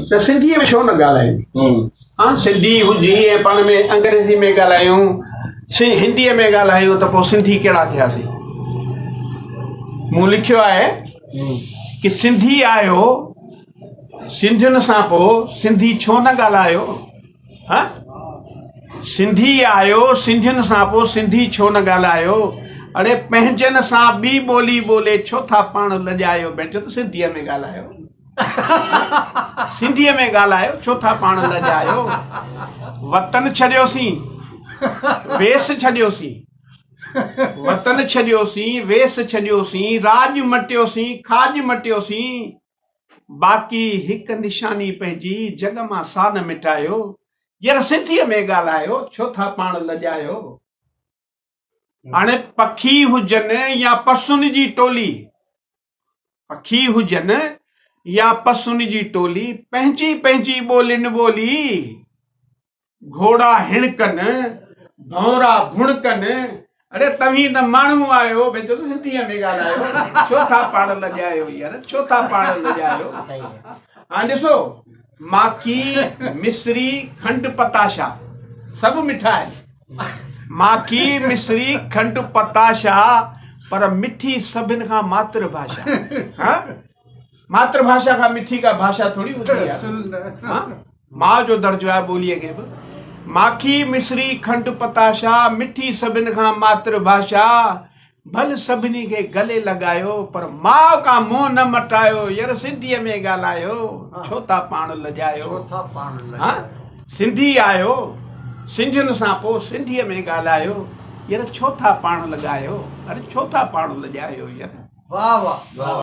ته سنڌيء ۾ ڇو نه ڳالهايون؟ ها سنڌي هجي ۽ پاڻ ۾ انگريزي ۾ ڳالهايون، هنديء ۾ ڳالهايون ته پوء سنڌي ڪهڙا ٿياسين؟ مون لکيو آهي ڪي سنڌي آهيو سنڌين سان پوء سنڌي ڇو نه ڳالهايو؟ ها سنڌي آهيو سنڌين سان پوء سنڌي ڇو نه ڳالهايو؟ اڙي پنهنجن سان ٻي ٻولي ٻولي ڇو ٿا پاڻ لڄايو؟ ڀينچو ته سنڌيء ۾ ڳالهايو. سنڌيء ۾ ڳالهايو ڇو ٿا پاڻ لڄايو؟ وطن ڇڏيوسين ويس ڇڏيوسين وطن ڇڏيوسين ويس ڇڏيوسين راڄ مٽيوسين کاڄ مٽيوسين باقي هڪ نشاني پنهنجي جڳ مان سا نه مٽايو. ير سنڌيء ۾ ڳالهايو ڇو ٿا پاڻ لڄايو؟ هاڻي پکي هجن يا پسن جي ٽولي پکي هجن يا پسن جي ٽولي، پنهنجي پنهنجي ٻولين ٻولي، گهوڙا هڻڪن، ڀونرا ڀڻڪن، اڙي توهين ته ماڻهو آهيو، ڀينچو ته سنڌيء ۾ ڳالهايو، ڇو ٿا پاڻ لڄايو يار، ڇو ٿا پاڻ لڄايو. هاڻ ڏسو، ماکي، مصري، کنڊ پتاشا سڀ مٺا آهن. ماکي، مصري، کنڊ، پتاشا، پر مٺي سڀن کان ماتر ڀاشا. ها؟ ماتر ڀاشا کان مٺي ڪا ڀاشا ٿوري هوندي آهي. ها؟ ماء جو درجو آهي ٻوليء کي به. ماکي، مصري، کنڊ، پتاشا، مٺي سڀن کان ماتر ڀاشا. ڀل سڀني کي گلي لڳايو، پر ماء کان منهن نه مٽايو. ير سنڌيء ۾ ڳالهايو، ڇو ٿا پاڻ لڄايو. ها سنڌي آهيو، سنڌين سان پوء سنڌيء ۾ ڳالهايو. ير ڇو ٿا پاڻ لڳايو، اري ڇو ٿا پاڻ لڄايو ير. واهه واهه.